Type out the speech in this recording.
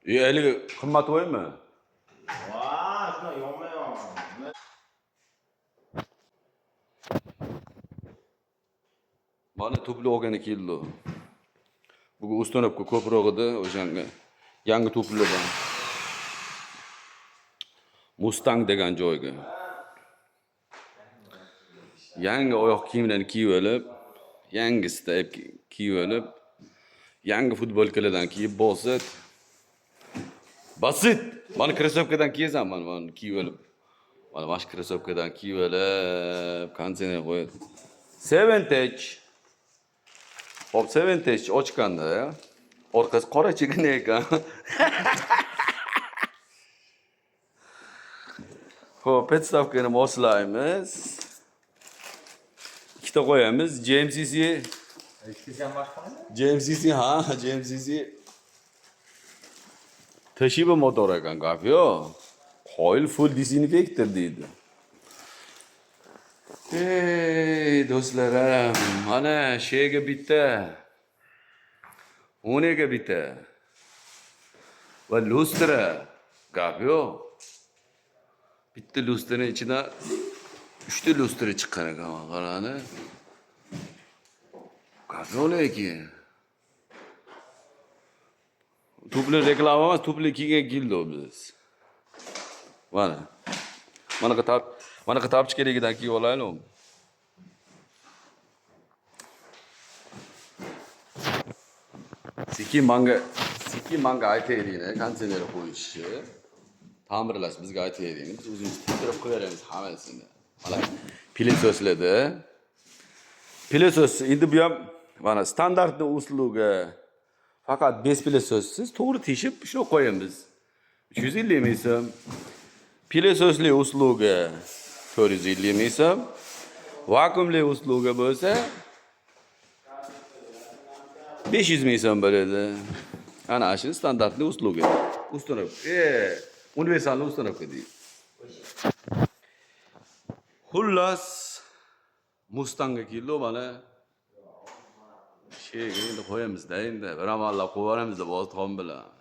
Haligi qimmat qo'ymi? Va, shuna yonma-yon. Mana tupli olgani keldi. Bugun установка ko'proq edi o'shanga. Yangi tuplidan. Mustang degan joyga. Yangi oyoq kiyimlarni kiyib olib, yangisida kiyib olib, yangi futbolkalardan kiyib bosib. Basit. Mana krossovkadan kiyasan mana kiyib olib. Mana shu krossovkadan kiyib olib, konditsioner qo'yib. Seventech. Hop, Seventech ochganda orqasi qora chigina ekan. Xo'p, podstavkani moslaymiz. Ikkita qo'yamiz. GMCC. Ikkisi ham boshqami? GMCC ha, GMCC. Toshiba motor ekan, gap yo'q. Qoyil full disinfektor deydi. Ey do'stlarim, mana shega bitta. Uniga bitta. Va lustra. Gap yo'q. Bitta lustrani ichidan 3 ta lustra chiqqan ekan, qarani. Gap yo'q lekin. Tupli reklama emas, tupli kiygan keldi biz. Mana. Manaqa tap, manaqa tapchikaligidan kiyib olaylik. Sekin manga aytaylik, konditsioner qo'yishni. Ta'mirlash bizga aytaylik. Biz o'zimiz tekshirib qo'yaveramiz hammasini. Mana пылесос larda. Пылесос endi bu ham mana стандартный услуга. Faqat без пылесос siz to'g'ri teshib shuni qo'yamiz. 350 ming so'm. Пылесос li услуга 450 ming so'm. Vakuumli услуга bo'lsa 500 ming so'm bo'ladi. Ana shu стандартный услуга. Установка. Универсальный установка deydi. Xullas, Mustangga keldi mana. Shega endi qo'yamizda endi. Bir amallab qo'yib yuboramiz bozixon bilan.